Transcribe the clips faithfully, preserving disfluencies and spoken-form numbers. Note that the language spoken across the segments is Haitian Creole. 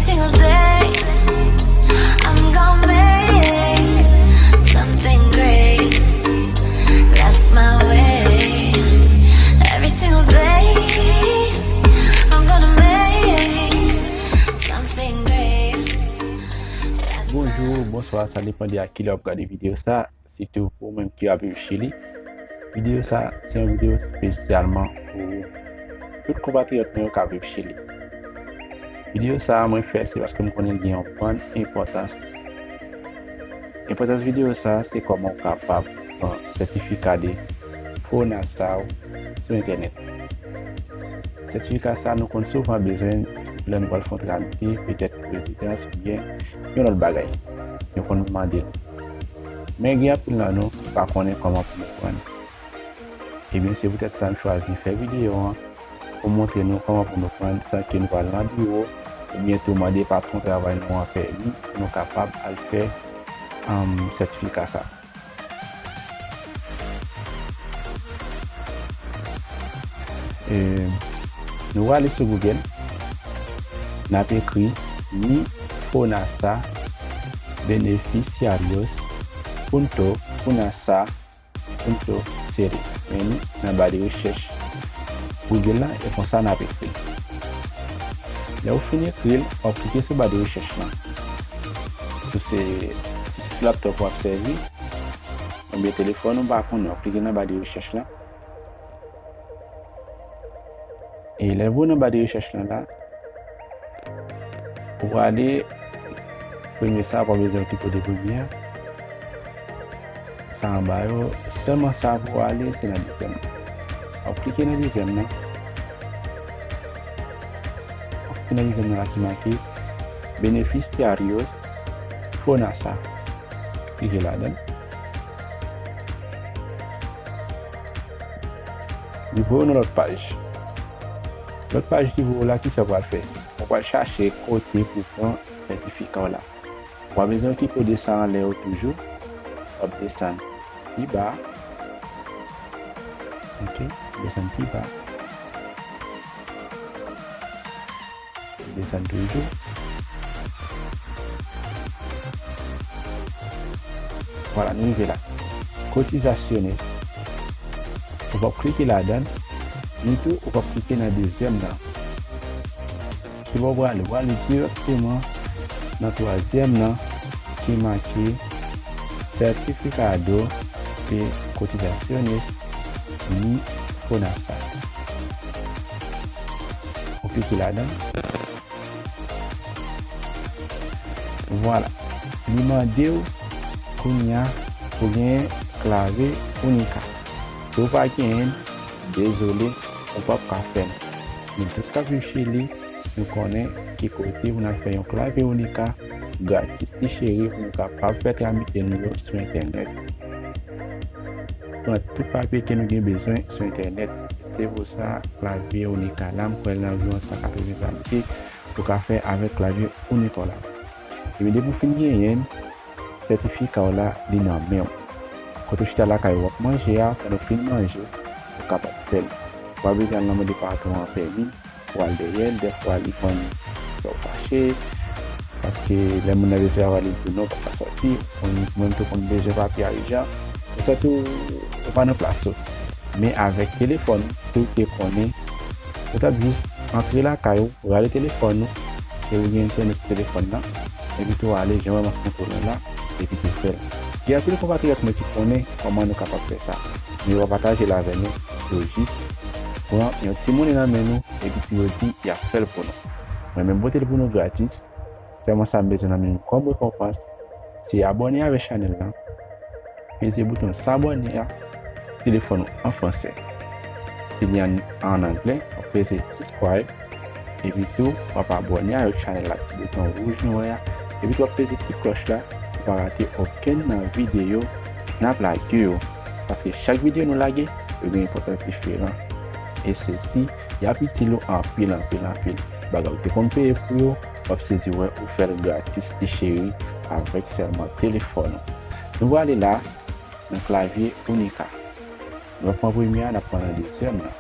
Single day, I'm gonna make something great. That's my way. Every single day, I'm gonna make something great. That's my Bonjou, bonswa, sa depann de a kilè w ap gade videyo sa. Sitou pou ou menm ki ap viv Chili. Videyo sa, se yon videyo espesyalman pou tout konpatriyòt nou yo k ap viv Chili. Videyo sa, mwen fè l, se paske m konnen l gen yon bann enpòtans. Enpòtans videyo sa, se kòman w kapab pran sètifika de FONASA w sou entènèt. Sètifika sa, nou konn souvan bezwen l, sitou lè nou pral fè yon tramite, petèt pou rezidans oubyen yon lòt bagay. Nou konn mande l. Men gen anpil nan nou ki pa konnen kòman pou nou pran l. Ebyen, se poutèt sa m chwazi fè videyo an pou montre nou kòman pou nou pran l san ke nou pral nan biwo oubyen tou mande patwon travay nou an pèmi pou nou kapab al fè, um, sètifika sa. E, nou prale sou Google, n ap ekri mi FONASA beneficiarios punto FONASA punto cl. Men nou nan ba de rechèch Google la, e konsa n ap ekri. Lè w fin ekri l, w ap klike sou ba de rechèch lan. Si se, si se sou laptòp w ap sèvi, oubyen telefòn ou pa konnen, w ap klike nan ba de rechèch lan. E lè w nan ba de rechèch lan la, ou prale, premye sa, w pa bezwen okipe w de premye a. Sa anba yo, sèlman sa pou w ale, se nan dezyèm nan. W ap klike nan dezyèm nan. W ap klike nan dezyèm nan la ki make Beneficiarios FONASA. Klike ladan l. Li voye w nan lòt paj. Lòt paj ki voye w la, kisa w pral fè? Ou pral chache kote pou pran sètifika w la. Ou pa bezwen okipe w de sa anlè yo toujou. W ap desann pi ba. Ok, desann pi ba. Desann toujou. Vwala, nou rive la. Cotizaciones. Ou p ap klike ladan l, ni tou ou p ap klike nan dezyèm nan. Ki bò w prale? Ou prale dirèkteman nan twazyèm nan ki make Certificado de Cotizaciones ni FONASA. Ou klike ladan l. Vwala. Li mande w kounye a pou genyen Clave Única. Si w pa genyen l, dezole, ou p ap ka fè l. Men tout k ap viv Chili, nou konnen ki kote pou n al fè yon Clave Única gratis ti cheri pou nou kapab fè tramite nou yo sou entènèt. Pran tout papye ke nou gen bezwen sou entènèt. Se pou sa, Clave Única la, m kwè l nan anviwon san katreven papye pou ka fè avèk Clave Única w la. Epi depi w fin genyen l, sètifika w la, li nan men w. Kote w chita lakay ou w ap manje a, pandan w fin manje, ou kapab fè l. Ou pa bezwen al nan mande patwon an pèmi pou al dèyè l. Dèfwa, li konn fè w fache, paske lè moun nan bezwen travay, li di w non, ou p ap ka sòti. Mwen, mwen tou konn bezwen papye a ijan. Ou santi w, ou pa nan plas ou. Men avèk telefòn, si w te konnen, ou t ap jis antre lakay ou, rale telefòn ou, e ou gen entènèt sou telefòn nan, epi tou ale jan w wè m ap montre w la, epi tou fè l. Gen anpil konpatriyòt mwen ki konnen kòman nou kapab fè sa, men yo pa pataje l avè nou, yo jis pran yon ti monnen nan men nou, epi tou yo di y ap fè l pou nou. Mwen menm pote l pou nou gratis, sèlman sa m bezwen nan men nou kòm rekonpans, se abòne avèk chanèl la, peze bouton s'abonner a sou telefòn ou an fransè. Si li an, an anglè, w ap peze subscribe. Epi tou, w ap abòne avèk chanèl la, ti bouton wouj nou wè a. Epi tou, w ap peze ti klòch la pou pa rate okenn nan videyo n ap lage yo. Paske chak videyo nou lage, yo gen enpòtans diferan. E sesi, y ap itil ou anpil, anpil, anpil. Bagay ou te konn peye pou yo, w ap sezi wè ou fè l gratis ti cheri avèk sèlman telefòn ou. Nou prale la nan Clave Única. Nou pran premye a, n ap pran nan dezyèm nan.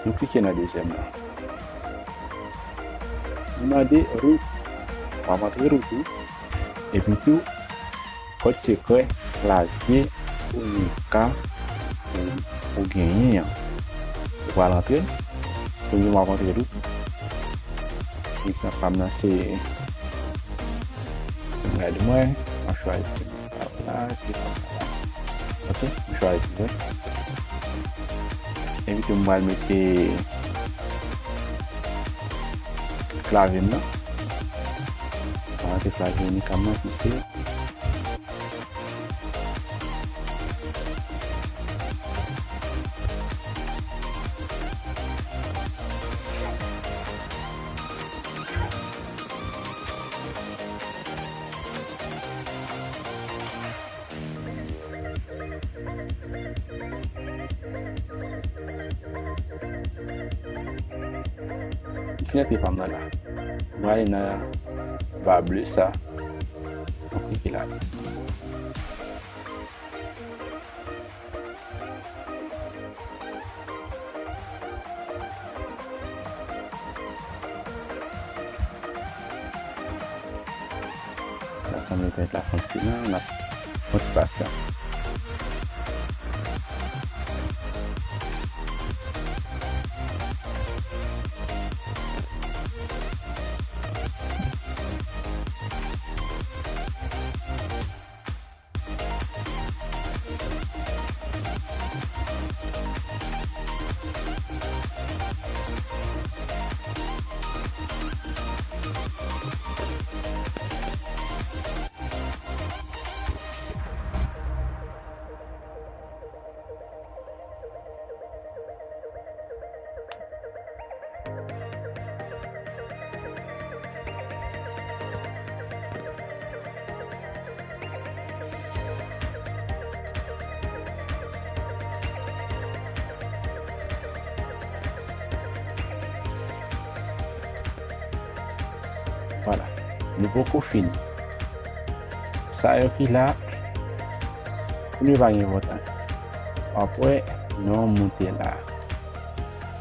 Nou klike nan dezyèm nan. Li mande root. W ap antre root ou. Epi tou, kòd sekrè klavye Onika ou, ou genyen an. Ou pral antre l. Premye m ap antre l tou. Egzanp pa m nan se, gade mwen, m ap chwazi sa la, se pa m la. Ok, m chwazi wi. Epi tou m pral mete klavye m nan. M ap mete klavye Onika m nan ki se M fin antre pa m nan la. M ale nan ba ble sa. M klike la. Sa sanble t ap fè yon ti jan, n ap fè yon ti pasyans. Vwala. Nou poko fini. Sa yo ki la, pou nou pa gen enpòtans. W ap wè, non moute la.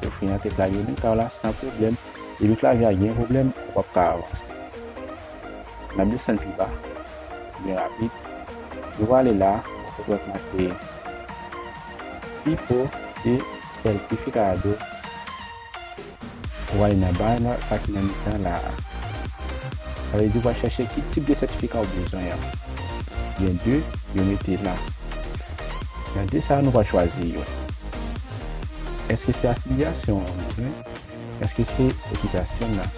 Ou fin antre klavye Onika w la san pwoblèm. Depi klavye a gen pwoblèm, ou p ap ka avanse. N ap desann pi ba, byen rapid. Nou prale la, ou konprann la se tipo de certificado. Ou ale nan ba la, sa ki nan mitan la a. Sa vle di ou va chèche ki tip de sètifika ou bezwen an. Gen de, yo mete la. Nan de sa a, nou va chwazi youn. Èske se afilyasyon an ou bezwen? Èske se kotizasyon nan?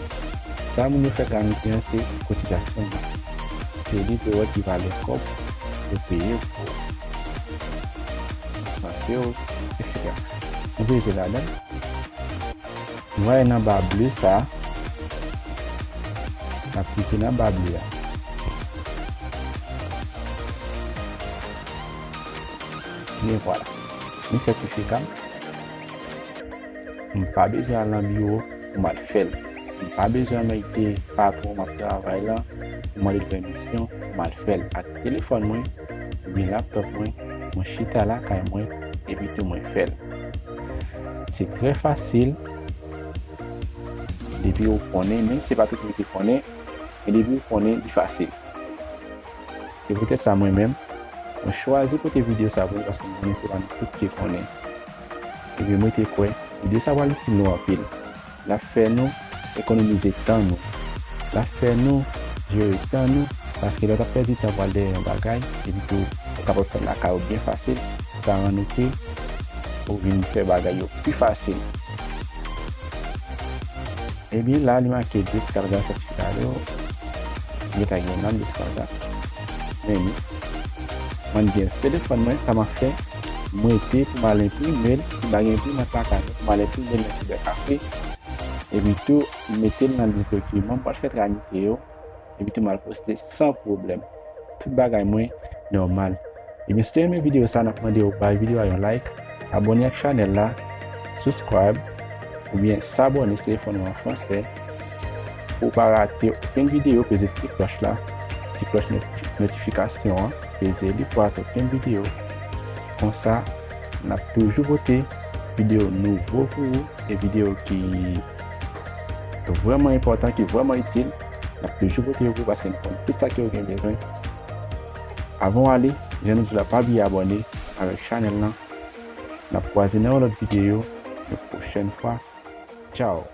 Sa moun yo fè granmite an se kotizasyon nan. Se li pou yo wè ki valè kòb yo peye pou sante w, etsetera. Nou peze ladan. Nou ale nan ba ble sa a. N ap klike nan ba ble a. Men vwala. Men sètifika m. M pa bezwen al nan biwo pou m al fè l. M pa bezwen mete patwon m ap travay la pou mande l pèmisyon pou m al fè l. Ak telefòn mwen, oubyen laptòp mwen, mwen chita lakay mwen, epi tou mwen fè l. Se trè fasil, depi ou konnen, menm si se pa tout moun ki konnen, men depi ou konnen, li fasil. Se poutèt sa mwen menm, mwen chwazi pote videyo sa pou nou, paske mwen konnen se pa nou tout ki konnen. Epi mwen te kwè, videyo sa pral itil nou anpil. L ap fè nou ekonomize tan nou. L ap fè nou jere tan nou, paske lè w t ap pèdi tan pou al dèyè yon bagay, epi tou ou kapab fè l lakay ou byen fasil, sa rann ou ke ou vin fè bagay yo pi fasil. Ebyen, la li make descarga certificado. Gentan gen nan descarga. Men, mwen gen telefòn mwen, sa m ap fè, m rete pou m al enprime l, si m pa gen enprimant lakay mwen, pou m al enprime l nan sibèkafe. Epi tou, m mete l nan lis dokiman, m pral fè tramite yo. Epi tou m al poste san pwoblèm. Tout bagay mwen nòmal. Ebyen, si w te renmen videyo sa, n ap mande w bay videyo a yon like, abòne ak chanèl la, subscribe, oubyen s'abonner, se telefòn ou an fransè, pou w pa rate okenn videyo, peze ti klòch la, ti klòch noti-, notifikasyon an, peze li pou w rate okenn videyo. Konsa, n ap toujou pote videyo nouvo pou ou, e videyo ki yo vrèman enpòtan, ki vrèman itil. N ap toujou pote yo pou ou paske nou konn tout sa ke w gen bezwen. Avan w ale, jan nou di la, pa bliye abòne avèk chanèl lan. N ap kwaze nan yon lòt videyo yon pwochèn fwa. Tchao!